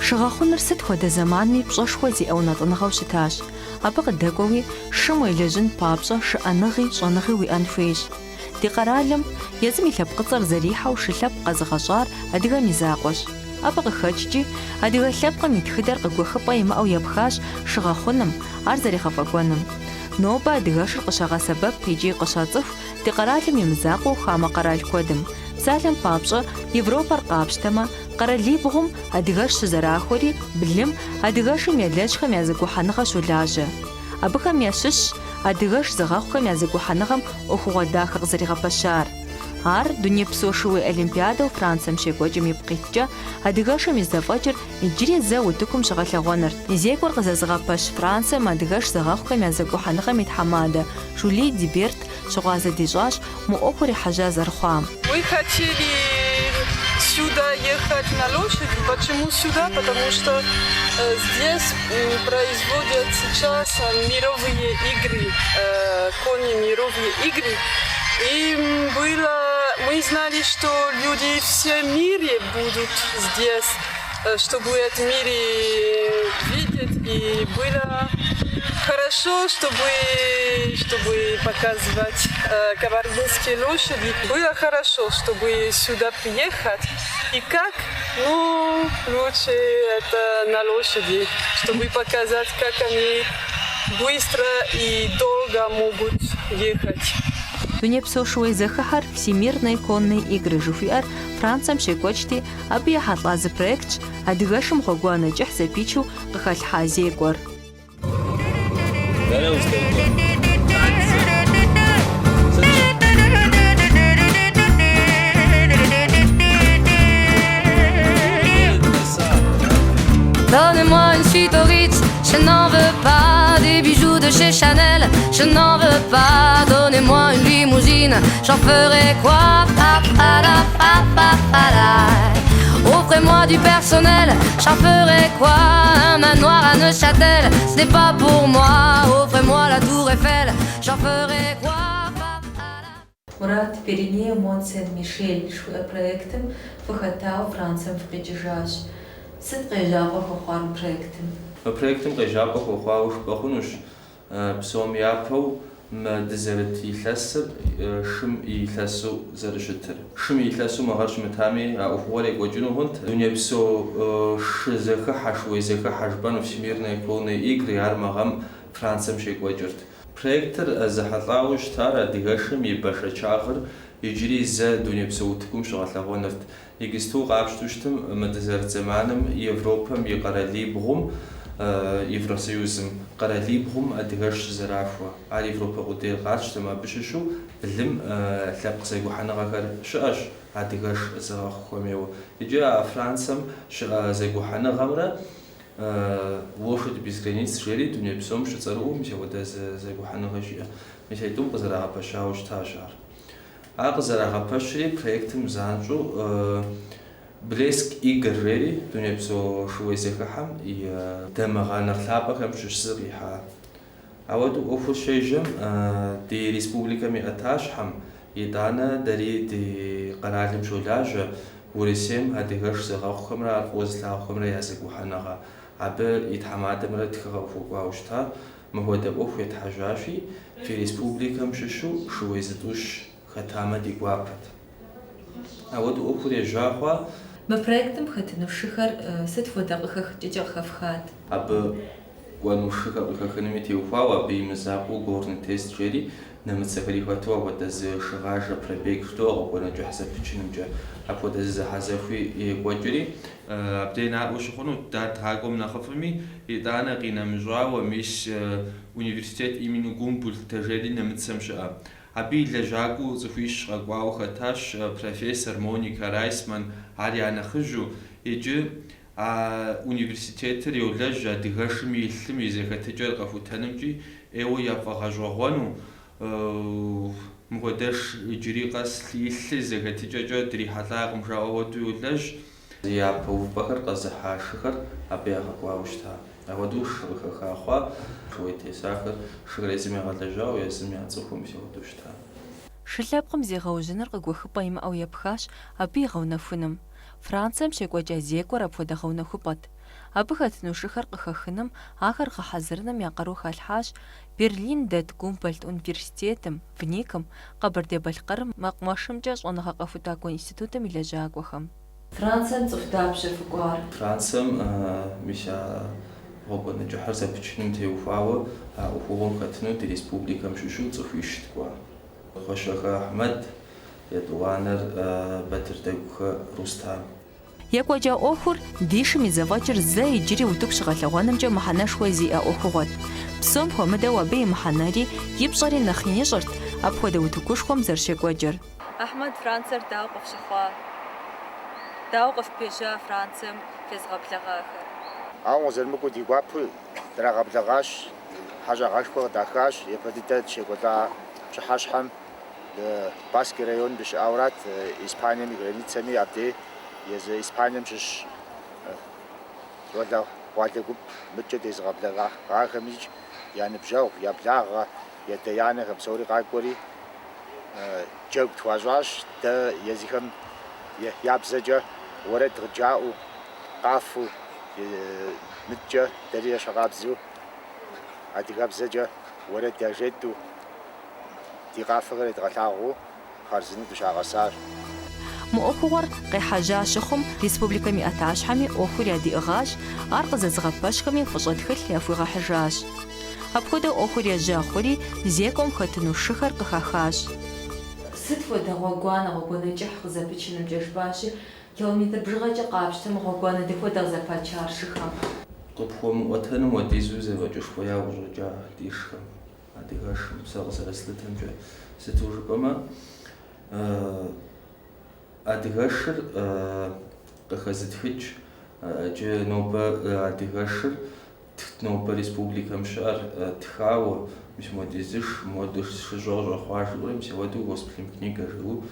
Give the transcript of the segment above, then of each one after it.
Шы гъэхъуныр сыт хуэдэ зэманми пщӏэшхуэ зиӏэ унэтӏыныгъэу щытащ. Абы къыдэкӏуэуи, шым уелэжьын папщӏэ шыӏэныгъи щӏэныгъи уиӏэн хуейщ. Ди къэралым езым и лъэпкъыцӏэр зэрихьэу шы лъэпкъ къэзыгъэщӏар адыгэм и закъуэщ. Абы къыхэкӏкӏи, адыгэ лъэпкъым и тхыдэр къыгуэхыпӏэ имыӏэу епхащ шы гъэхъуным, ар зэрегъэфӏэкӏуэным. Нобэ адыгэшыр къыщагъэсэбэп икӏи къыщацӏыху ди къэралым и мызакъуэу хамэ къэрал куэдым. Псалъэм папщӏэ, Европэр къапщтэмэ, къэралибгъум адыгэш щызэрахуэри, блым адыгэшым елэжьхэм я зэгухьэныгъэ щолажьэ. Абыхэм ящыщщ адыгэш зыгъэхъухэм я зэгухьэныгъэм ӏуэхугъуэ дахэ къызэригъэпэщар. Ар дунейпсо шууей олимпиадэу Францием щекӏуэкӏым ипкъ иткӏэ адыгэшым и зэфӏэкӏыр иджыри зэ утыкум щыгъэлъэгъуэнырт. Зекӏуэр къызэзыгъэпэщ Францием адыгэш зыгъэхъухэм я зэгухьэныгъэм и тхьэмадэ Жюли Диберт щыгъуазэ дищӏащ мы ӏуэхур ехьэжьа зэрыхъуам. Мы хотели сюда ехать на лошади. Почему сюда? Потому что здесь производят сейчас мировые игры, кони мировые игры. И было, мы знали, что люди все в мире будут здесь, чтобы это мире видеть. И было хорошо, чтобы показывать кабардинские лошади. Было хорошо, чтобы сюда приехать. И как? Ну, лучше это на лошади, чтобы показать, как они быстро и долго могут ехать. Дунейпсо шууей зэхыхьэр Всемирные конные игры жыхуиӏэр Францием щекӏуэкӏти, абы ехьэлӏа зы проектщ адыгэшым гъуэгуанэ кӏыхь зэпичу къыхалъхьа зекӏуэр. Дэнэ уздэкӏуэр? Donnez-moi une suite au Ritz, je n'en veux pas des bijoux de chez Chanel, je n'en veux pas. Donnez-moi une limousine, j'en ferai quoi Pa, pa, la, pa, pa, pa, la. Offrez-moi du personnel, j'en ferai quoi Un manoir à Neuchâtel, ce n'est pas pour moi. Offrez-moi la tour Eiffel, j'en ferai quoi Pa, pa, la. Мурат, Пиренеи Мон-Сен-Мишель жыхуиӏэ проектым фыхэтауэ Францием фыкъикӏыжащ. Сыт къежьапӏэ хуэхъуар мы проектым? Мы проектым къежьапӏэ хуэхъуауэ жыпӏэ хъунущ Псом япэу мы дызэрыт илъэсыр шым и илъэсу зэрыщытыр. Шым и илъэсу мы гъэр щымытами, а ӏуэхугъуэр екӏуэкӏыну хъунт. Дунейпсо шы зэхыхьэ, шууей зэхыхьэ жыпӏэну Всемирные конные игры, ар мы гъэм Францием щекӏуэкӏырт. Проектыр зэхьэлӏауэ щытар адыгэшым и бэшэчагъыр иджыри зэ дунейпсо утыкум щыгъэлъэгъуэнырт. Иджысту къапщтэу щытым, мы дызэрыт зэманым Европэм и къэралибгъум, Евросоюзым, къэралибгъум адыгэш щызэрахуэ. Ар Европэ къудейр къатщтэмэ, абы щыщу блым лъэпкъ зэгухьэныгъэхэр щыӏэщ адыгэш зыгъэхъухэм ейуэ. Иджы а Францием щыӏэ зэгухьэныгъэмрэ Лошадь без границ жери дуней псом щыцӏэрыӏуэу мис апхуэдэ зы зэгухьэныгъэ щыӏэ. Мис а тӏум къызэрагъэпэщауэ щытащ ар. Ар къызэрагъэпэщри, проектым занщӏэу Блеск игр жери дунейпсо шууей зэхыхьэм и дамыгъэ нэхъ лъапӏэхэм щыщ зы къихьа. Ауэдэу ӏуэхур щежьэм ди республикэм и ӏэтащхьэм, итӏанэ дэри ди къэралым щолажьэ Урысейм адыгэш зыгъэхъухэмрэ ар фӏыуэ зылъагъухэмрэ я зэгухьэныгъэ. Абы и тхьэмадэмрэ тхыгъэ къыхуэкӏуауэ щыта. Мыхуэдэ ӏуэху етхьэжьащи, фи республикэм щыщу шууей зытӏущ хэтамэ ди гуапэт. Ауэдэу ӏуэхур ежьа хъуа? Мы проектым хэтыну шыхэр сыт хуэдэ къыхэхыкӏэкӏэ къыхэфхат? Абы кӏуэну шыхэр къыхэхынми теухуауэ, абы и мызакъуэу горный тест жери, нэмыцэхэри хэту апхуэдэ зы шыгъажэ пробег жыдоӏэ гъуэгуанэ кӏыхь зэпычынымкӏэ. Апхуэдэ зы зэхьэзэхуи екӏуэкӏри. Абдей наӏуэ щыхъунут дэр дгъакӏуэм нэхъыфӏми, итӏанэ къинэмыщӏауэ, мис университет имени Гумбольдта жери нэмыцэм щыӏэ. Абы и лэжьакӏуэу цӏыхуищ къэкӏуауэ хэтащ профессор Моника Райсман, ар я нэхъыжьу. Иджы а университетыр йолэжь адыгэшым и лъым и зэхэтыкӏэр къэхутэнымкӏи ӏейуэ яфӏэгъэщӏэгъуэну. Мыхуэдэш иджыри къэс и лъы зэхэтыкӏэкӏэ дрихьэлӏакъым жаӏэу ауэдэу йолэжь. Япэ увыпӏэхэр къэзыхьа шыхэр абы ягъэкӏуауэ щыта. Апхуэдэу шы къыхэха хъуа, шууей тесахэр шыхэр езым ягъэлэжьауэ, езым яцӏыхуу мис апхуэдэу щыта. Шы лъэпкъым зегъэужьыныр къыгуэхыпӏэ имыӏэу епхащ абы и гъэунэхуным. Францием щекӏуэкӏа зекӏуэр апхуэдэ гъэунэхупӏэт. Абы хэтыну шыхэр къыхэхыным, ахэр гъэхьэзырыным я къару халъхьащ Берлин дэт Гумбольдт университетым, ВНИК-м, Къэбэрдей-Балъкъэрым мэкъумэшымкӏэ щӏэныгъэ-къэхутакӏуэ институтым и лэжьакӏуэхэм. Францием цӏыху дапщэ фыкӏуар? Францием мис а гъуэгуанэ кӏыхьыр зэпычыным теухуауэ а ӏуэхугъуэм хэтыну ди республикэм щыщу цӏыхуищ дыкӏуа. Хъуэщэхэ Ахьмэд, етӏуанэр Батырдэгухэ Рустам. Екӏуэкӏа ӏуэхур ди шым и зэфӏэкӏыр зэ иджыри утыку щыгъэлъэгъуэнымкӏэ мыхьэнэшхуэ зиӏэ ӏуэхугъуэт. Псом хуэмыдэу абы и мыхьэнэри, и пщӏэри нэхъ ин ищӏырт апхуэдэ утыкушхуэм зэрыщекӏуэкӏыр. Ахьмэд, Франциер дауэ къыфщыхъуа? Дауэ къыфпежьа Францием фезыгъэблэгъахэр? Ауэ къызэрымыкӏуэу ди гуапэу драгъэблэгъащ, хьэщӏагъэшхуэ къыдахащ, япэ дыдэ дыщекӏуэлӏа пщыхьэщхьэм Спасский районым дыщыӏауэрат, Испанием и границэми абдей езы Испанием щыщ щӏалэгъуалэ гуп мыдкӏэ дезыгъэблэгъахэмикӏ я ныбжьэгъу, я благъэ, я адэ-анэхэм псори къакӏуэри джэгу тхуащӏащ. Дэ езыхэм я бзэкӏэ уэрэд къыджаӏэу, къафэу, мыдкӏэ дэри ещхьыркъабзэу адыгэбзэкӏэ уэрэд яжетӏэу, ди къафэхэр едгъэлъагъуу хъарзынэу дыщагъэсащ. Мы ӏуэхугъуэр къехьэжьа щыхъум, республикэм и ӏэтащхьэми ӏуэхур ядиӏыгъащ, ар къызэзыгъэпэщхэми фӏыщӏэ тхылъ яхуигъэхьыжащ. Апхуэдэу ӏуэхур ежьа хъури, зекӏуэм хэтыну шыхэр къыхахащ. Сыт хуэдэ гъуэгуанэ, гъуэгуанэ кӏыхь къызэпычынымкӏэ жыпӏащи, километр бжыгъэкӏэ къапщтэмэ, гъуэгуанэ дапхуэдэ къызэпачар шыхэм? Къыпхуэмыӏуэтэным хуэдизу зэфӏэкӏышхуэ яӏэу къыщӏэкӏа дишхэм. Адыгэшым сэ къызэрыслъытэмкӏэ, сыту жыпӏэмэ, адыгэшыр къыхэзытхыкӏ, иджы нобэ адыгэшыр нобэ республикэм щыӏэр тхауэ, мис модизыш, модэ шыщӏэ къыщӏэхъуа жиӏэурэ, мис ауэдэу Госплемкнига жиӏэу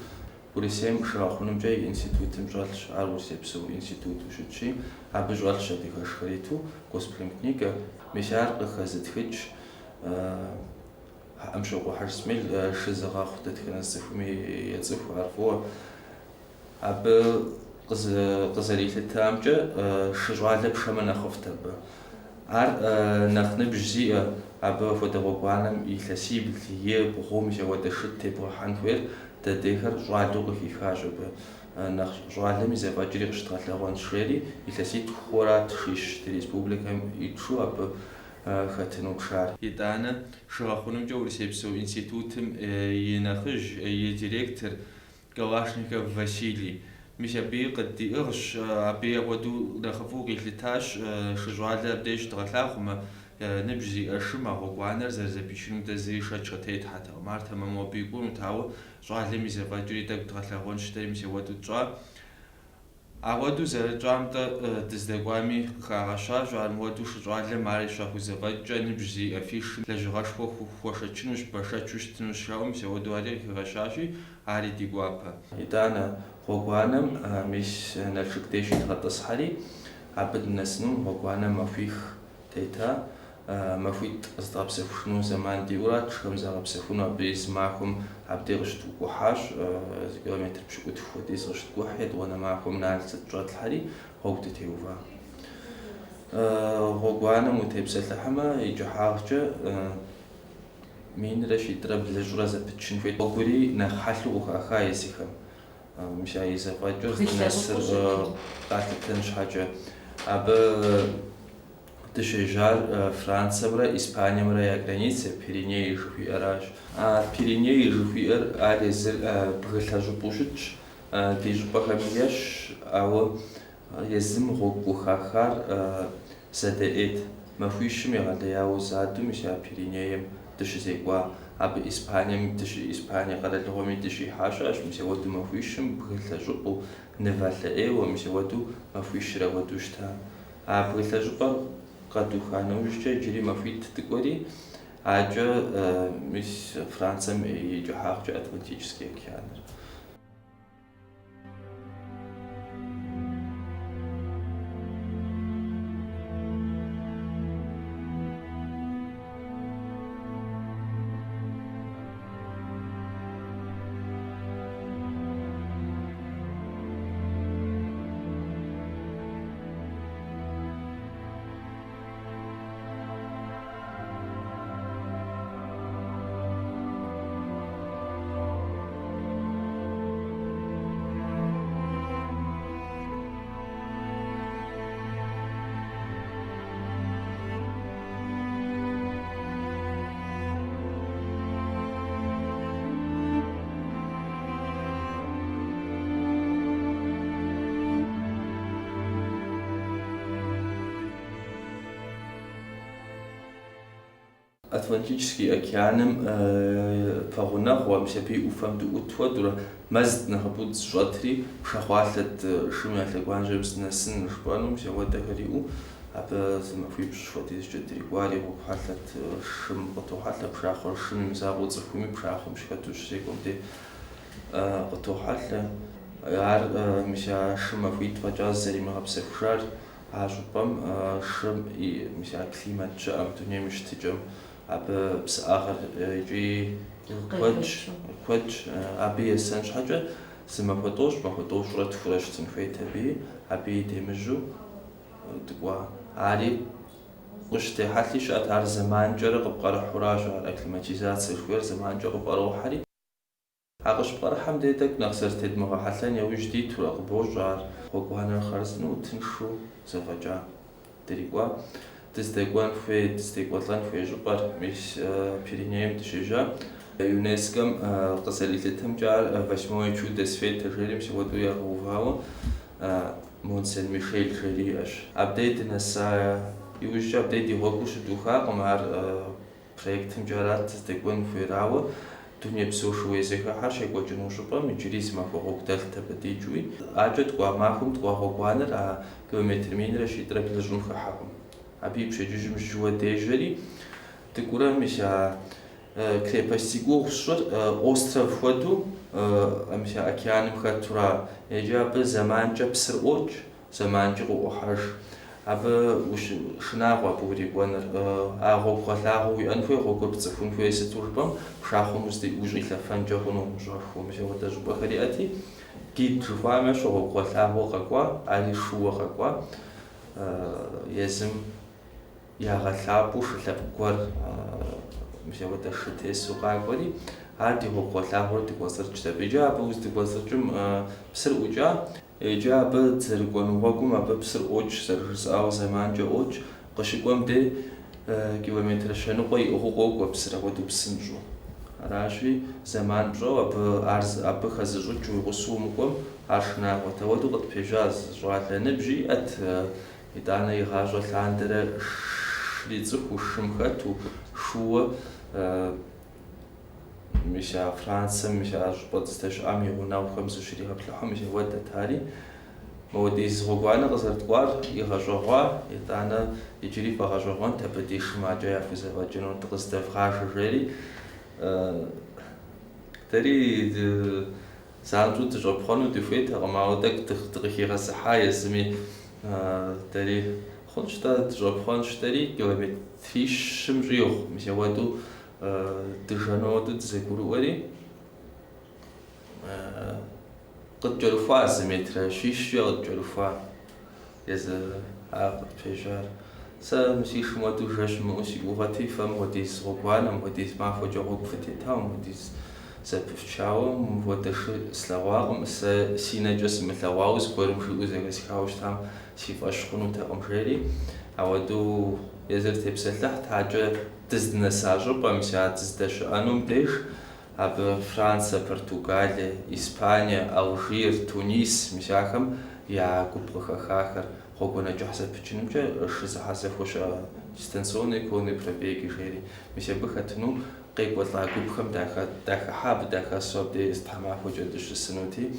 Урысейм шы гъэхъунымкӏэ и институтым щӏэлъщ, ар урысейпсо институту щытщи, абы щӏэлъщ адыгэшхэр иту Госплемкнига. Мис ар къыхэзытхыкӏ Амщокъуэ Хьэжысмел шы зыгъэхъу дэтхэнэ цӏыхуми ецӏыху ар фӏыуэ. Абы къызэрилъытамкӏэ, шы щӏалэ пшэмэ нэхъыфӏт абы. Ар нэхъ ныбжь зиӏэ, абы хуэдэ гъуэгуанэм илъэсибл е бгъу мис ауэдэ шыт тебгъэхьэн хуейр дэдейхэр щӏалэу къыхихащ абы. Нэхъ щӏалэм и зэфӏэкӏри къыщыдгъэлъэгъуэнщ жери, илъэситху хъурат шищ ди республикэм итшу абы хэтыну тшар. Итӏанэ шы гъэхъунымкӏэ Урысейпсо институтым и нэхъыжь, и директор Калашников Василий. Мис абыи къыддиӏыгъщ, абыи апхуэдэу нэхъыфӏу къилъытащ шы щӏалэ абдеж щыдгъэлъагъумэ, ныбжь зиӏэ шым а гъуэгуанэр зэрызэпичынум дэ зыри шэч къытетхьэтэкъым. Ар тэмэму абы икӏунут, ауэ щӏалэм и зэфӏэкӏри тӏэкӏу дгъэлъэгъуэнщ дэри мис ауэдэу тщӏа. Ауэдэу зэрытщӏам-тӏэ дыздэкӏуами къыхагъэщащ, ар мыуэдэу шы щӏалэм ар щахузэфӏэкӏкӏэ ныбжь зиӏэ фи шым лэжьыгъэшхуэ хуэшэчынущ, бэшэчу щытынущ жаӏэу мис ауэдэу ари къыхигъэщащи, ари ди гуапэ. Итӏанэ гъуэгуанэм мис Налшык деж идгъэтӏысхьэри, абы дынэсыну гъуэгуанэм махуих тета. Махуитӏ зыдгъэпсэхужыну зэман диӏэурат, шыхэм загъэпсэхуну абы зы махуэм абдей къыщыткӏухьащ, зы километр пщыкӏутху хуэдиз къыщыткӏухь, етӏуанэ махуэм нал зыщӏэтлъхьэри гъуэгу дытеува. Гъуэгуанэм утепсэлъыхьмэ, и кӏыхьагъкӏэ минрэ щитӏрэ блыщӏрэ зэпытчын хуейт. Гъуэгури нэхъ хьэлъэу къыхаха езыхэм. Мис а и зэфӏэкӏыр здынэсыр къалъытэн щхьэкӏэ. Абы Дыщежьар Франциемрэ Испаниемрэ я границэ, Пиреней жыхуиӏэращ. А Пиреней жыхуиӏэр ар езыр бгылъэ щӏыпӏэу щытщ, ди щӏыпӏэхэми ещхьщ, ауэ езым гъуэгу къыхахар зэдэӏейт. Махуищым егъэлеяуэ задэу мис а Пиренейм дыщызекӏуа. Абы Испанием Испание къэралыгъуэми дыщихьа щыӏэщ, мис ауэдэу махуищым бгылъэ щӏыпӏэу, нывалъэ ӏейуэ, мис ауэдэу махуищыр ауэдэу щыта. А бгылъэ щӏыпӏэр къэдуха нэужькӏэ иджыри махуитӏ дыкӏуэри, акӏэ мис Францием и кӏыхьагъкӏэ Атлантический океаныр. Атлантический океаным пэгъунэгъуу, мис абы и ӏуфэм дыӏут хуэдэурэ, мэзт нэхъыбэу дызыщӏэтри, пшахъуалъэт шым я лъэгуанжьэм здынэсын жыпӏэну, мис ауэдэхэр иӏэу, абы зы махуипщӏ хуэдизкӏэ дрикӏуари гъуэгу хьэлъэт шым къытохьэлъэ, пшахъуэр шым и мызакъуэу цӏыхуми пшахъуэм щыхэту щызекӏуэм дей къытохьэлъэ. Ар мис а шым махуитӏ фӏэкӏа зызэримыгъэпсэхужар а щӏыпӏэм шым и мис а климат щыӏэм, дунейм и щытыкӏэм абы псыӏагъэр икӏи куэдщ, куэдщ. Абы есэн щхьэкӏэ зы махуэ тӏощӏ, махуэ тӏощӏрэ тхурэ щытын хуейт абыи, абыи демыжьэу дыкӏуа. Ари къыщытехьэлъи щыӏэт, ар зэманкӏэрэ къыпкърыхьуращ, ар акклиматизацэ жыхуиӏэр зэманкӏэ къыпкърохьэри. А къыщыпкърыхьэм дей тӏэкӏу нэхъ зэрытедмыгъэхьэлъэн яужь дитурэ къыбощӏэ ар гъуэгуанэр хъарзынэу тыншу зэфӏэкӏа дрикӏуа. Дыздэкӏуэн хуей, дыздекӏуэлӏэн хуей щӏыпӏэр, мис Пиренейм дыщежьа. ЮНЕСКО-м къызэрилъытэмкӏэ ар восьмое чудо света жери мис апхуэдэу ягъэувауэ Мон-Сен-Мишель жери иӏэщ. Абдей дынэса иужькӏэ абдей ди гъуэгур щыдухакъым, ар проектымкӏэ арат дыздэкӏуэн хуейр, ауэ дунейпсо шууей зэхыхьэр щекӏуэкӏыну щӏыпӏэм иджыри зы махуэ гъуэгу дэлът абы дикӏыуи. Акӏэ ткӏуа махуэм ткӏуа гъуэгуанэр а километр минрэ щитӏрэ блыщӏым хыхьэкъым. Абы и пщэдджыжьым жьыуэ дежьэри, дыкӏуэрэ мис а крепость зи гугъу сщӏыр остров хуэдэу мис а океаным хэтура. Иджы абы зэманкӏэ псыр ӏуокӏ, зэманкӏи къыӏуохьэж. Абы шынагъуэ абы урикӏуэныр. А гъуэгу гъэлъагъуэ уиӏэн хуей, гъуэгур пцӏыхун хуей сыту жыпӏэм, пшахъуэм ущӏилъэфэнкӏэ хъуну щӏэхыу. Мис апхуэдэ щӏыпӏэхэр иӏэти, гид жыхуаӏэм ещхьу гъуэгу гъэлъагъуэ къэкӏуа, ари шууэ къэкӏуа, езым ягъэлъапӏэу шы лъэпкъ гуэр мис апхуэдэ шы тесу къакӏуэри, ар ди гъуэгу гъэлъагъуэу дыкӏуэцӏрыкӏт абы. Иджы абы уздыкӏуэцӏрыкӏым псыр ӏукӏа, Иджы абы дызэрыкӏуэну гъуэгум абы псыр ӏуокӏ, зэрыжысӏауэ зэманкӏэ ӏуокӏ. Къыщыкӏуэм дей километр щэныкъуэ иӏыгъыу къокӏуэ псыр апхуэдэу псынщӏэу. Аращи, зэман пщӏэу абы ар абы хэзыщӏыкӏ уи гъусэу умыкӏуэм, ар шынагъуэт. Ауэдэу къытпежьа зы щӏалэ ныбжь иӏэт, итӏанэ игъащӏэ лъандэрэ шыр ицӏыхуу, шым хэту, шууэ Мис а Францэм, мис а щӏыпӏэ дыздэщыӏам и гъунэгъухэм зыщригъэплъыхьу, мис ауэдэт ари. Мыуэдиз гъуэгуанэ къызэрыткӏуар игъэщӏэгъуа, итӏанэ иджыри фӏэгъэщӏэгъуэнт абы ди шым акӏэ яхузэфӏэкӏыну дыкъыздэвгъажэ жери. Дэри занщӏэу дыщӏэпхъуэну дыхуейтэкъым, ауэ тӏэкӏу дыкъыхигъэзыхьа езыми дэри хъунщ-тӏэ, дыщӏэпхъуэнщ дэри километрищым щӏигъу, мис ауэдэу Дыжэну ауэдэу дызэгурыӏуэри, къыткӏэрыхуа зы метрэ щищкӏэ къыткӏэрыхуа езы ар къытпежьар. Сэ мы си шым хуэдэу жэ щымыӏэу си гугъэти, фэ мыхуэдиз гъуэгуанэ, мыхуэдиз махуэкӏэ гъуэгу фытетауэ, мыхуэдиз зэпыфчауэ, мыхуэдэ шы слъэгъуакъым, сэ си нэкӏэ сымылъэгъуауэ зыгуэрым жиӏэу зэхэсхауэ щытам си фӏэщ хъунутэкъым, жери. Ауэдэу езыр тепсэлъыхьт, акӏэ Дыздынэса щӏыпӏэм, мис а дыздэщыӏэнум деж, абы Францэ, Португалие, Испание, Алжир, Тунис, мис ахэм я гуп къыхэхахэр гъуэгуанэ кӏыхь зэпычынымкӏэ шы зэхьэзэхуэ щыӏэ дистанционные конные пробеги жери. Мис абы хэтыну къекӏуэлӏа гупхэм дахыхьа, абы дахэсу абдей зы тхьэмахуэкӏэ дыщысынути.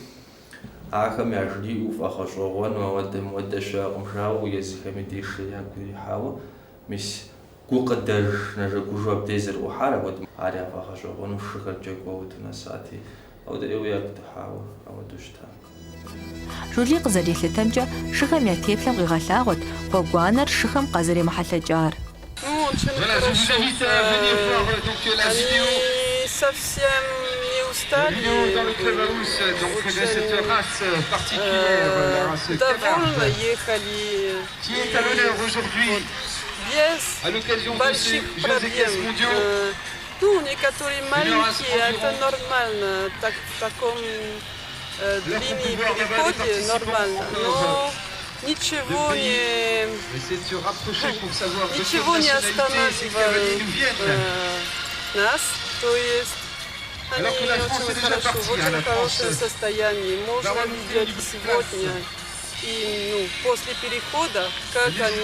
Ахэм яжриӏэу фӏэгъэщӏэгъуэну, ауэдэ мыуэдэ щыӏэкъым жауэ, езыхэми ди шыр ягу ирихьауэ, мис гукъыдэж нэжэгужу абдей зэрыӏухьар, апхуэдэу ар яфӏэгъэщӏэгъуэну шыхэр джэгу ауэдэу нэсати, ауэдэ ӏейуэ ягу дыхьауэ ауэдэу щыта. Жюли къызэрилъытэмкӏэ, шыхэм я теплъэм къигъэлъагъуэт гъуэгуанэр шыхэм къазэремыхьэлъэкӏар. Ну, очень хорошо. Они совсем не устали, очень довольно ехали. Вот, без больших проблем. Ну, некоторые маленькие, это нормально, так, в таком длинном переходе нормально, но ничего не, ничего не останавливает нас, то есть они очень хорошо, в очень хорошем состоянии. Можно видеть сегодня и, ну, после перехода, как они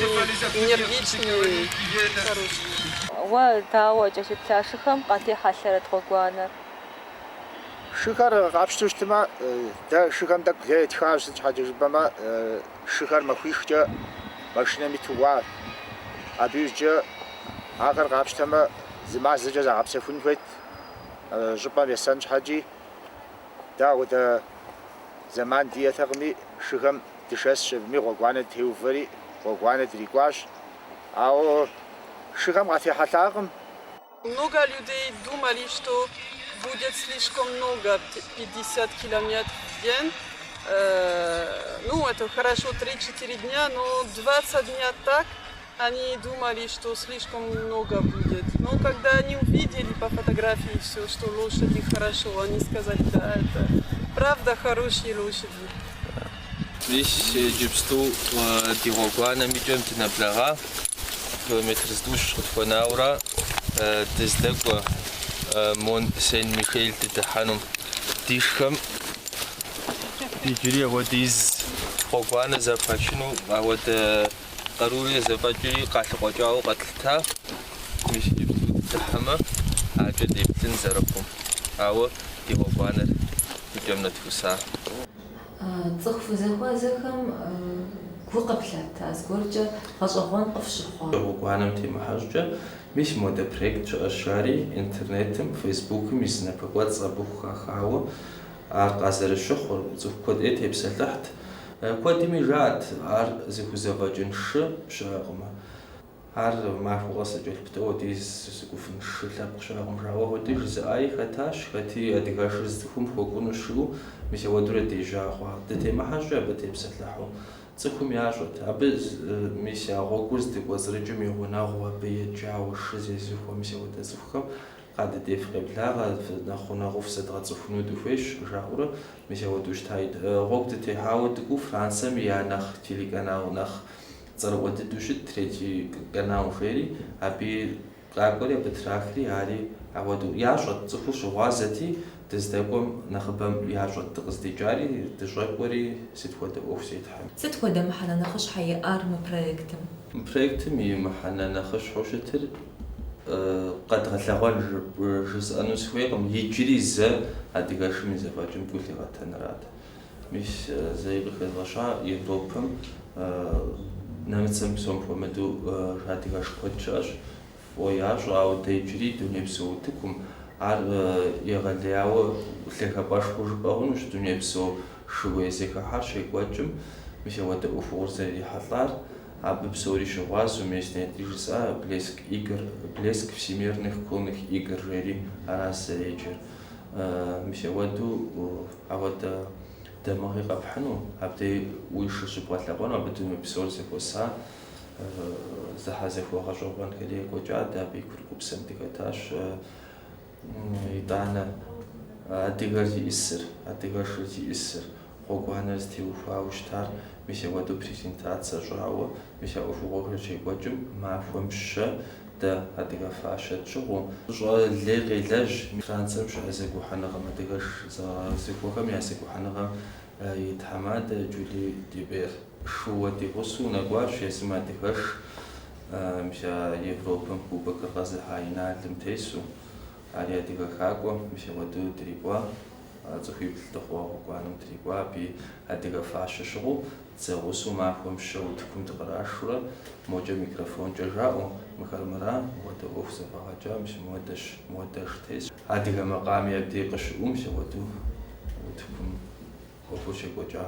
энергичные, хорошие. Уэ дауэ кӏэлъыплъа шыхэм къатехьэлъэрэт гъуэгуанэр? Шыхэр къапщтэу щытмэ, дэ шыхэм тӏэкӏу лей етхащ, сыт щхьэкӏэ жыпӏэмэ, шыхэр махуихкӏэ машинэм иту кӏуа. Абы иужькӏэ ахэр къапщтэмэ, зы мазэкӏэ загъэпсэхун хуейт щӏыпӏэм есэн щхьэкӏи. Дэ ауэдэ зэман диӏэтэкъыми, шыхэм дышэсщ абыми гъуэгуанэ дытеувэри, гъуэгуанэ дрикӏуащ. Ауэ шыхэм къатехьэлъакъым. Много людей думали, что будет слишком много, 50 километров в день. Ну, это хорошо 3-4 дня, но 20 дня так, они думали, что слишком много будет. Но когда они увидели по фотографии все, что лошади хорошо, они сказали, да, это правда хорошие лошади. Мис иджыпсту ди гъуэгуанэм и кӏэм дынэблэгъа, километр зытӏущ къытхуэнаурэ дыздэкӏуэ Мон-Сен-Мишель дыдыхьэну. Дишхэм иджыри апхуэдиз гъуэгуанэ зэпачыну, апхуэдэ къарури зэфӏэкӏри къалъыкъуэкӏауэ къэтлъыта. Мис иджыпсту дыдыхьэмэ, акӏэ деплъын зэрыхъум. Ауэ ди гъуэгуанэр и кӏэм нэтхуса. Цӏыху фызэхуэзэхэм гу къыфлъата, зыгуэркӏэ гъэщӏэгъуэн къыфщыхъуа? Гъуэгуанэм темыхьэ щӏыкӏэ, мис модэ проект щыӏэщ жари, интернетым, Фейсбукым и зы напэкӏуэцӏ абы хухахауэ ар къазэрыщыхъур, цӏыху куэд ӏей тепсэлъыхьт. Куэдми жаӏэт, ар зыхузэфӏэкӏын шы щыӏэкъымэ. Ар махуэ къэс зэкӏэлъыптэу хуэдиз зыкӏуфын шы лъэпкъ щыӏэкъым жаӏэу апхуэдэу жызыӏаи хэтащ, хэти адыгэшыр зыцӏыхум хуэкӏунущ жиӏэу, мис апхуэдэурэ дежьа хъуа. Дытемыхьэ щӏыкӏэ абы тепсэлъыхьу. Цӏыхум ящӏэт. Абы мис а гъуэгур здыкӏуэцӏрыкӏым и гъунэгъуу абы еджауэ шы зезыхуэ мис апхуэдэ цӏыхухэм къадыдей фыкъеблагъэ, нэхъ гъунэгъуу фызэдгъэцӏыхуну дыхуейщ, жаӏэурэ мис апхуэдэу щыта. Гъуэгу дытехьауэ дыкӏуэу Францием я нэхъ телеканал нэхъ цӏэрыӏуэ дыдэу щыт третий канал жери, абы къакӏуэри, абы трахри, ари апхуэдэу ящӏэт, цӏыхур щыгъуазэти, дыздэкӏуэм нэхъыбэм ящӏэт дыкъыздикӏари, дыщӏэкӏуэри, сыт хуэдэ ӏуэху зетхьэми. Сыт хуэдэ мыхьэнэ нэхъыщхьэ иӏар мы проектым? Мы проектым и мыхьэнэ нэхъыщхьэу щытыр къэдгъэлъэгъуэн жысӏэну сыхуейкъым, иджыри зэ адыгэшым и зэфӏэкӏым гу лъигъэтэнырат. Мис зэи къыхэзгъэща Европэм нэмыцэм псом хуэмыдэу адыгэш куэд щыӏэщ, фӏыуэ ящӏэ, ауэ дэ иджыри дунейпсо утыкум ар егъэлеяуэ лъагапӏэшхуэу жыпӏэ хъунущ дунейпсо шууей зэхыхьэр щекӏуэкӏым, мис апхуэдэ ӏуэхугъуэр зэрырихьэлӏар, абы псори щыгъуазэу, мис нетӏи жысӏа Блеск игр, Блеск всемирных конных игр жери аращ зэреджэр. Мис апхуэдэу Апхуэдэ дамыгъи къэпхьыну, абдей уи шыр щыбгъэлъэгъуэну, абы дуней псор зэхуэса зэхьэзэхуэ гъэщӏэгъуэнхэри екӏуэкӏа, дэ абы и курыкупсэм дыхэтащ. Итӏанэ адыгэр зиӏысыр, адыгэшыр зиӏысыр, гъуэгуанэр зытеухуауэ щытар, мис апхуэдэу презентацэ щӏауэ, мис а ӏуэхугъуэхэр щекӏуэкӏым махуэм щэ Дэ адыгэ фащэ тщыгъыу пщӏэ лей къелэжь. Францием щыӏэ зэгухьэныгъэм, адыгэш зезыхуэхэм я зэгухьэныгъэм и тхьэмадэ Джули Дибер шууэ ди гъусэу нэкӏуащ, езым адыгэш, мис а Европэм кубокыр къэзыхьа Иналым тесу, ари адыгэ хакӏуэ, мис апхуэдэу дрикӏуа, цӏыхуиплӏ дыхъууэ гъуэгуанэм дрикӏуа, абыи адыгэ фащэ щыгъыу Зэгъусэу махуэм щэ утыкум дыкърашурэ, мокӏэ микрофонкӏэ жаӏэу, мыхэр мыра, мыуэдэ ӏуэху зэфӏагъэкӏа, мис мыуэдэщ, мыуэдэш тес. Адыгэ макъами абдей къыщыӏум, мис апхуэдэу утыкум ӏуэхур щекӏуэкӏа.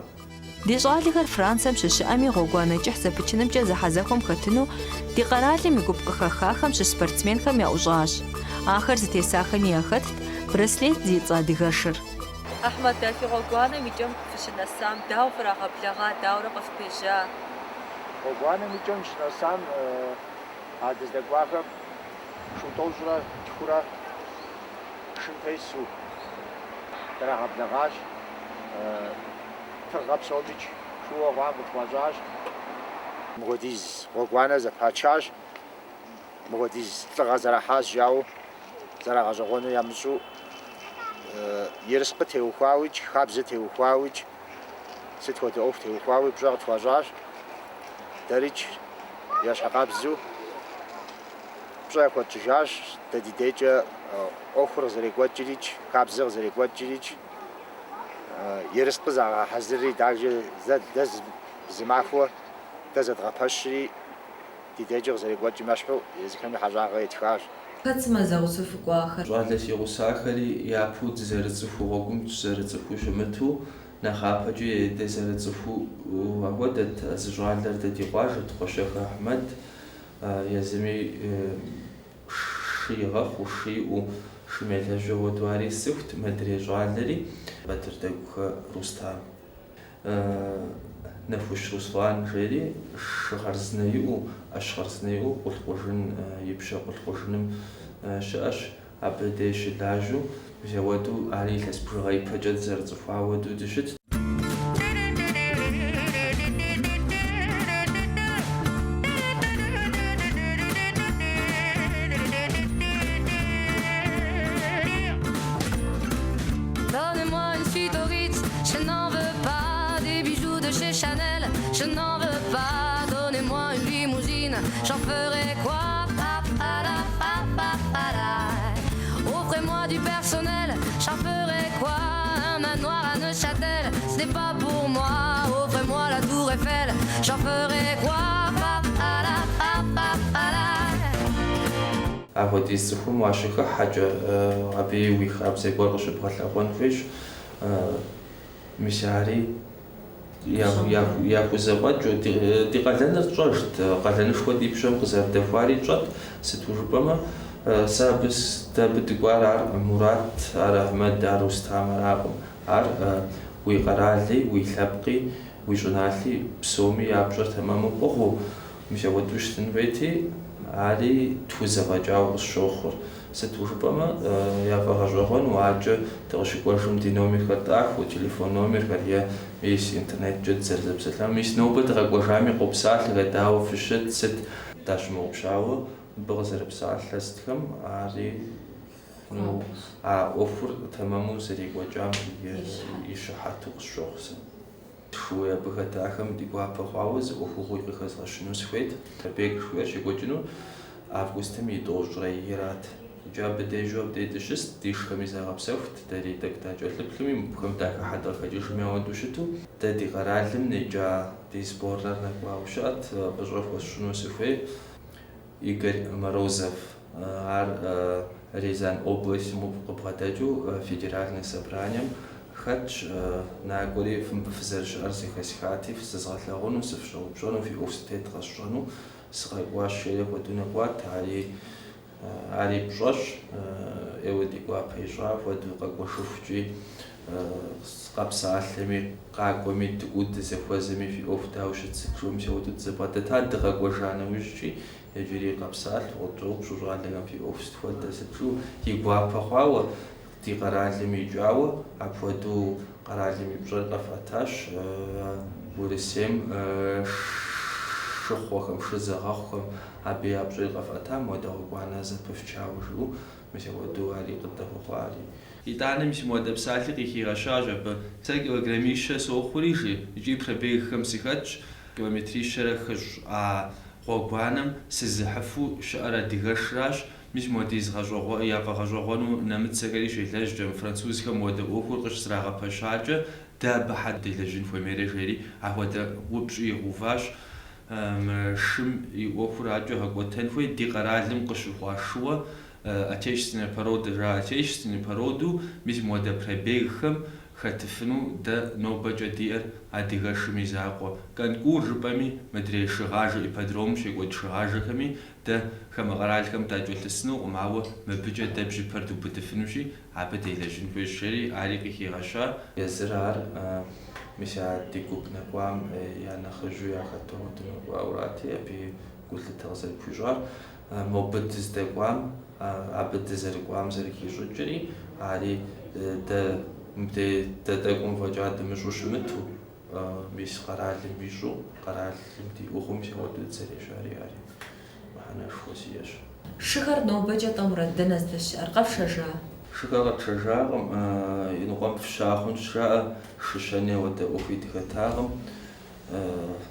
Ди щӏалэхэр Францием щыщыӏэми гъуэгуанэ кӏыхь зэпычынымкӏэ зэхьэзэхуэм хэтыну ди къэралым и гуп къыхэхахэм щыщ спортсменхэм яӏущӏащ. Ахэр зытесахэми яхэтт Браслет зи цӏэ адыгэшыр. Ахьмэд, а фи гъуэгуанэм и кӏэм фыщынэсам, дауэ фрагъэблэгъа, дауэрэ къыфпежьа? Гъуэгуанэм и кӏэм щынэсам а дыздэкӏуахэм шу тӏощӏрэ тхурэ шым тесу драгъэблэгъащ. Тыгъэ псомикӏ шууэ хъуам къытхуащӏащ. Мыхуэдиз гъуэгуанэ зэпачащ, мыхуэдиз лӏыгъэ зэрахьащ жаӏэу зэрагъэщӏэгъуэну ямыщӏу, ерыскъы теухуауикӏ, хабзэ теухуауикӏ, сыт хуэдэ ӏуэху теухуауи пщӏэ къытхуащӏащ. Дэрикӏ ещхьыркъабзэу пщӏэ яхуэтщӏыжащ, дэ ди дежкӏэ ӏуэхур къызэрекӏуэкӏырикӏ, хабзэр къызэрекӏуэкӏырикӏ, ерыскъы загъэхьэзырри, даже зэ дэ зы махуэ дэ зэдгъэпэщри, ди дежкӏэ къызэрекӏуэкӏым ещхьу езыхэми хьэщӏагъэ етхащ. Хэт сымэ зэгъусэу фыкӏуахэр? Щӏалэ си гъусахэри япэу дызэрыцӏыхуу гъуэгум дыщызэрыцӏыхуу щымыту, нэхъапэкӏи дызэрыцӏыхуу апхуэдэт. Зы щӏалэр дэ ди къуажэт, Къуэщэхэ Ахьмэд, езыми шы игъэхъуу, шы иӏэу, шым елэжьу апхуэдэу ари сцӏыхут, мыдрей щӏалэри Батырдэгухэ Рустам. Нэхущ Руслан жери шы хъарзынэ иӏэу, ӏэщ хъарзынэ иӏэу Къулъкъужын, Ипщэ Къулъкъужыным щыӏэщ, абы деж щылажьэу, мис ауэдэу ари илъэс бжыгъэ ипэкӏэ дызэрыцӏыхуа хуэдэу дыщытт. Donnez-moi une suite au Ritz, je n'en veux pas des bijoux de chez Chanel, je n'en veux pas. Donnez-moi une limousine, j'en ferai quoi Pa, pa, la, pa, pa, pa, la. Offrez-moi du personnel, j'en ferai quoi Un manoir à Neuchâtel, ce n'est pas pour moi. Offrez-moi la tour Eiffel, j'en ferai quoi Pa, pa, la, pa, pa, pa, la. Апхуэдиз цӏыхум уащыхыхьэкӏэ, абыи уи хабзэ гуэр къыщыбгъэлъэгъуэн хуейщ. Мис ари яхузэфӏэкӏыу, ди къалэныр тщӏэжт, къалэнышхуэ ди пщэм къызэрыдэхуари тщӏэт, сыту жыпӏэмэ, сэ абы дэ абы дыкӏуар ар Мурат, ар Ахьмэд, ар Рустам аракъым. Ар уи къэрали, уи лъэпкъи, уи щӏыналъи псоми я пщӏэр тэмэму пӏыгъыу, мис апхуэдэу щытын хуейти, ари тхузэфӏэкӏауэ къысщохъур. Сыту жыпӏэмэ, яфӏэгъэщӏэгъуэну акӏэ дыкъыщыкӏуэжым ди номерхэр тӏахыу, телефон номерхэр е мис интернеткӏэ дызэрызэпсэлъам, мис нобэ дыкъэкӏуэжами къопсалъэхэр, дауэ фыщыт, сыт дащымыгъупщауэ мыбы къызэрыпсалъэ сытхэм, ари ну, а ӏуэхур тэмэму зэрекӏуэкӏам и щыхьэту къысщохъу сэ. Шууей абы хэтахэм ди гуапэ хъуауэ зы ӏуэхугъуи къыхэзгъэщыну сыхуейт. Пробег жыхуиӏэр щекӏуэкӏыну августым и тӏощӏрэ ират. Иджы абы дежу абдей дыщыст, дишхэми загъэпсэхут, дэри тӏэкӏу дакӏэлъыплъми, мыбыхэм дахыхьэ дыкъыхэкӏыжми ауэдэу щыту. Дэ ди къэралым никӏа ди сборнэр нэкӏуауэ щыӏэт, фӏыщӏэ хуэсщӏыну сыхуей. Игорь Морозов, ар Рязань областым къыбгъэдэкӏыу федеральнэ собранием хэтщ, накӏуэри мыбы фызэрыщыӏэр зэхэсхати, фызэзгъэлъагъуну, сыфщӏэупщӏэну, фи ӏуэху зытет къэсщӏэну сыкъэкӏуащ, жери апхуэдэу нэкӏуат, ари ари пщӏэщ, ӏейуэ ди гуапэ ищӏа хуэдэу къэкӏуэжыхукӏи, къэпсалъэми, къакӏуэми, дыкӏуэу дызэхуэзэми, фи ӏуэху дауэ щыт сыт жиӏэу мис апхуэдэу дызэбгъэдэта, дыкъэкӏуэжа нэужькӏи, иджыри къэпсалъэу, къытщӏэупщӏэу щӏалэхэм фи ӏуэху сыт хуэдэ сыт жиӏэу, и гуапэ хъуауэ, ди къэралым икӏауэ, апхуэдэу къэралым и пщӏэр къэфӏэтащ Урысейм шыхъуэхэм, шы зыгъэхъухэм абы я пщӏэри къэфӏэта, мыуэдэ гъуэгуанэ зэпыфчауэ жиӏэу, мис апхуэдэу ари къыдэхъуэхъуари. Итӏанэ мис мыуэдэ псалъи къыхигъэщащ абы. Сэ килограммищэ сохъури, жи, икӏи пробегхэм сыхэтщ, километрищэрэ хыщӏ а гъуэгуанэм сызыхьыфу щыӏэр адыгэшращ. Мис мыуэдиз яфӏэгъэщӏэгъуэну нэмыцэхэри щелэжькӏэ, французхэм мыуэдэ ӏуэхур къыщызэрагъэпэщакӏэ, дэ абы хьэ делэжьын хуэмейрэ жери, апхуэдэ упщӏи игъэуващ. Мы шым и ӏуэхур акӏэ гъэкӏуэтэн хуей, ди къэралым къыщыхъуа шыуэ отечественная порода жаӏэ, отечественный породу, мис мыуэдэ пробегхэм хэтыфыну дэ нобэкӏэ диӏэр адыгэшым и закъуэ. Конкур жыпӏэми, мыдрей шыгъажэ ипподромым щекӏуэкӏ шыгъажэхэми дэ хамэ къэралхэм дакӏэлъысынукъым, ауэ мыбыкӏэ дэ бжьыпэр дубыдыфынущи, абы делэжьын хуейщ, жери ари къыхигъэща. Езыр ар мис а ди гуп нэкӏуам я нэхъыжьу яхэту апхуэдэу нэкӏуаурати, абы гулъытэ къызэрыпхуищӏар, мобы дыздэкӏуам, абы дызэрыкӏуам зэрыхищӏыкӏри, ари дэ мыбдей дэ тӏэкӏум фӏэкӏа дымыщӏу щымыту, мис къэралым ищӏу, къэралым диӏыгъыу мис апхуэдэу дызэрежьари ари мыхьэнэшхуэ зиӏэщ. Шыхэр нобэкӏэ-тӏэ, Мурат, дэнэ здэщыӏэр? Къэфшэжа? Шыхэр къэтшэжакъым, иныкъуэм фща хъунщ, жаӏэ, шы щэни ауэдэ ӏуэхуи дыхэтакъым.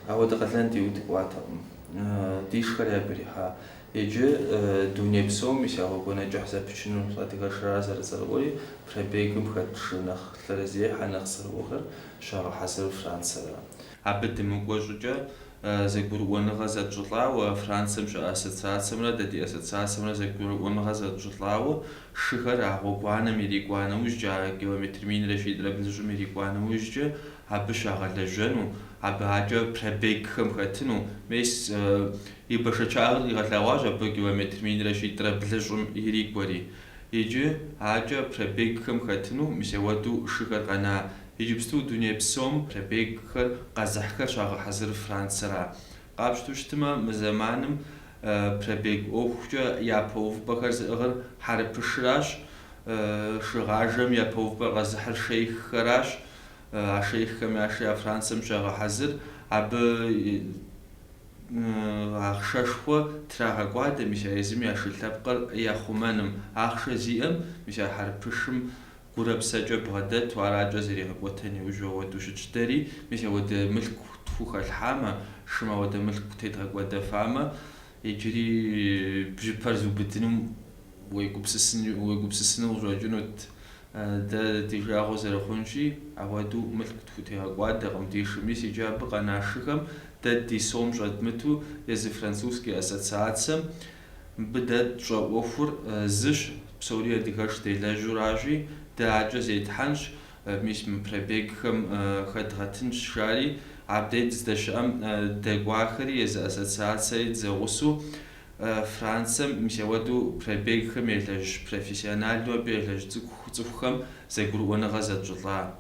Ауэдэ къалэн диӏэу дыкӏуатэкъым. Дишхэр ягу ирихьа. Иджы дуней псом мис а гъуэгуанэ кӏыхь зэпычыну адыгэшыра зэрыцӏэрыӏуэри, пробегым хэт шы нэхъ лъэрызехьэ нэхъ цӏэрыӏуэхэр щагъэхьэзырыр Францэра. Абы дымыкӏуэ щӏыкӏэ зэгурыӏуэныгъэ зэтщӏылӏауэ, Францэм щыӏэ ассоциацэмрэ дэ ди ассоциацэмрэ зэгурыӏуэныгъэ зэтщӏылӏауэ, шыхэр а гъуэгуанэм ирикӏуа нэужькӏэ, а километр минрэ щитӏрэ блыщӏым ирикӏуа нэужькӏэ, абы щагъэлэжьэну, абы акӏэ пробегхэм хэтыну. Мес, и бэшэчагъыр къигъэлъэгъуащ абы километр минрэ щитӏрэ блыщӏым ирикӏуэри. Иджы акӏэ пробегхэм хэтыну, мис ауэдэу шыхэр къэна. Иджыпсту дуней псом пробегхэр къэзыхьхэр щагъэхьэзырыр Францэра. Къапщтэу щытмэ, мы зэманым пробег ӏуэхукӏэ япэ увыпӏэхэр зыӏыгъыр хьэрыпышыращ, шыгъажэм япэ увыпӏэр къэзыхьыр шейххэращ. А шейххэм я шыр а Францэм щагъэхьэзыр. Абы ахъшэшхуэ трагъэкӏуадэ, мис а езым я шы лъэпкъыр яхъумэным. Ахъшэ зиӏэм, мис а хьэрыпышым гурэ псэкӏэ бгъэдэту, ар акӏэ зэригъэкӏуэтэн иужьу ауэдэу щытщ. Дэри, мис ауэдэ мылъку тхухэлъхьамэ, шым ауэдэ мылъку тедгъэкӏуэдэфамэ, иджыри бжьыпэр зыубыдынум уегупсысыну къыщӏэкӏынут. Дэ ди жагъуэ зэрыхъунщи, ауэдэу мылъку тхутегъэкӏуадэкъым ди шым. Мис иджы абы къэна шыхэм дэ ди сом щӏэдмыту езы французский ассоциацэм мыбы дэ тщӏэ ӏуэхур зыщ, псори адыгэш делэжьуращи, дэ акӏэ зетхьэнщ, мис мы пробегхэм хэдгъэтынщ, жари, абдей дыздэщыӏэм дэкӏуахэри езы ассоциацэри дызэгъусэу Францэм мис ауэдэу пробегхэм елэжь профессионалу абы елэжь цӏыхухэм зэгурыӏуэныгъэ зэтщӏылӏа.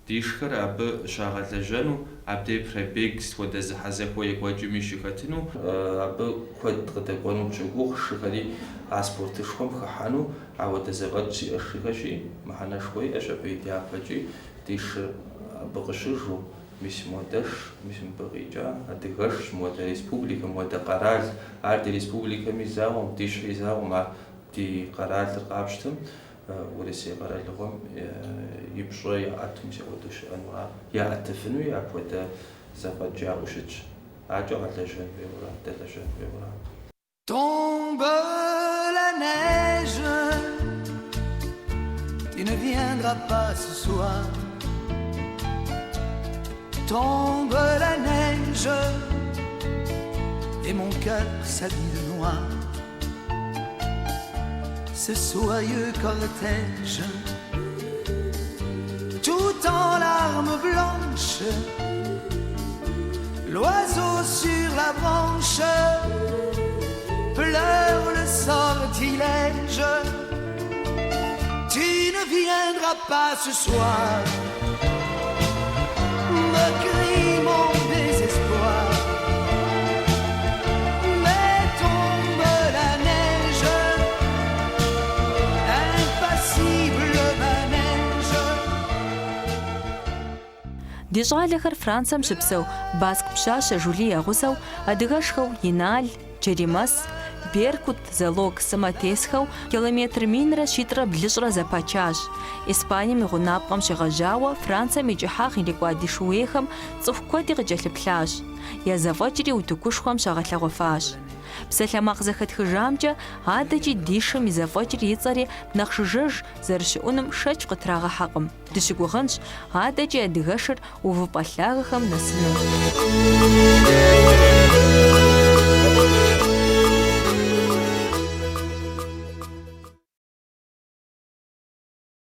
Дишхэр абы щагъэлэжьэну, абдей пробег сыт хуэдэ зэхьэзэхуэ екӏуэкӏми щыхэтыну. Абы куэд къыдэкӏуэну дыщогугъ, шыхэри а спортышхуэм хыхьэну, ауэдэ зэфӏэкӏ зиӏэ шыхэщи, мыхьэнэшхуэ иӏэщ абы и дяпэкӏи ди шыр абы къыщыжу. Мис муэдэш, мис мыбы къикӏа адыгэшщ, муэдэ республикэ, муэдэ къэрал. Ар ди республикэм и закъуэм, ди щхьэ и закъуэм, ар ди къэралыр къапщтэм, Урысей къэралыгъуэм и пщӏэ яӏэту мис апхуэдэу щыӏэнура, яӏэтыфынуи апхуэдэ зэфӏэкӏ яӏэу щытщ. Акӏэ гъэлэжьэн хуейуэра, дэлэжьэн хуейуэра. Tombe la neige, tu ne viendras pas ce soir. Tombe la neige, et mon cœur s'habille de noir. Ce soyeux cortège, tout en larmes blanches, l'oiseau sur la branche pleure le sortilège. Tu ne viendras pas ce soir, me crie mon désespoir. Mais tombe la neige, impassible manège. Ди щӏалэхэр Францэм щыпсэу баск пщащэ Жули я гъусэу адыгэшхэу Инал, Джэримэс, Беркут, Залог сымэ тесхэу километр минрэ щитӏрэ блыщӏрэ зэпачащ. Испанием и гъунапкъэм щегъэжьауэ Францэм и кӏыхьагъ ирикӏуа ди шууейхэм цӏыху куэди къыкӏэлъыплъащ, я зэфӏэкӏри утыкушхуэм щагъэлъэгъуэфащ. Псалъэмакъ зэхэтхыжамкӏэ, адэкӏи ди шым и зэфӏэкӏри и цӏэри нэхъ жыжьэж зэрыщыӏунум шэч къытрагъэхьэкъым. Дыщыгугъынщ адэкӏи адыгэшыр увыпӏэ лъагэхэм нэсыну.